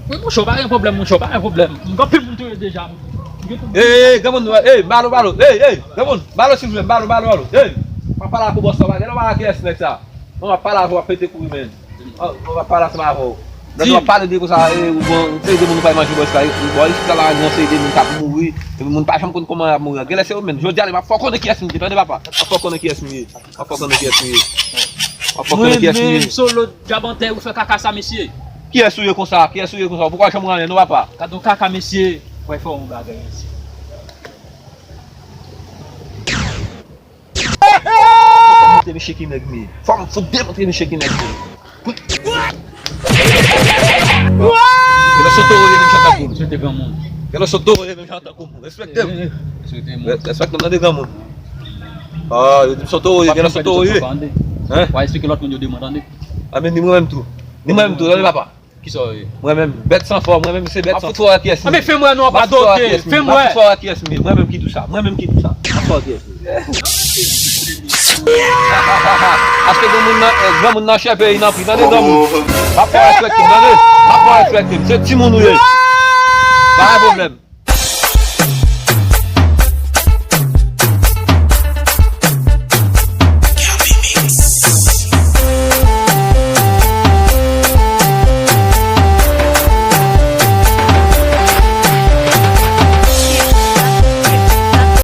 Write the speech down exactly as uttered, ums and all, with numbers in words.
Wi, monchè, w pa gen pwoblèm, monchè, w pa gen pwoblèm. M gen anpil moun touye deja. M gen pou... Ey, ey, ey, granmoun, ey, balo, balo, ey, ey, granmoun, balo, silvouplè, balo, balo, alo, ey. W ap pale ak yon bòs la, w pa gen lè w pa kiyès nèg sa. Non, w ap pale avè w, w ap pete kouri, men. W ap pale ansanm avè w. Lè w ap pale de konsa, e, ou bon, yon seri de moun ou pa manje bòs la, e, bò isit la, la, gen yon seri de moun k ap mouri, epi moun pa janm konn kòman y ap mouri. Genlè se ou menm. Jodi a, m ap fè w konnen kiyès m ye, tande papa. M ap fè w konnen kiyès m ye. M ap fè w konnen kiyès m ye. M ap fè w konnen kiyès m ye. Mwen menm, Solo, djab an tè, ou fè kaka sa, mesye. Kiyès ou ye konsa? Kiyès ou ye konsa? Ou poko janm ranyen, non, papa. Gad yon kaka, mesye. Mwen fè yon bagay, mesye. Fò m montre mesye ki nèg m ye. Fò m fout demontre mesye ki nèg m ye. Genlè se toro ye menm jan tankou m. Respèkte granmoun. Genlè se toro ye menm jan tankou m. Respèkte m. Respèkte m, tande granmoun. Ah, yo di m se toro ye, genlè se toro ye. Hein? W a eksplike lòt moun yo de mwen, tande. Ah, men ni mwen menm tou. Ni mwen menm tou, tande papa. Kisa w ye? Mwen menm, bèt san fòm, mwen menm se bèt san fòm. Fè m wè non, pa dote, fè m wè. Mwen menm ki di w sa, mwen menm ki di w sa. Paske granmoun nan, eh, granmoun nan chè peyi nan pri, tande granmoun. M ap fè w respekte m, tande. M ap fè w respekte m. Se timoun ou ye. Pa gen pwoblèm.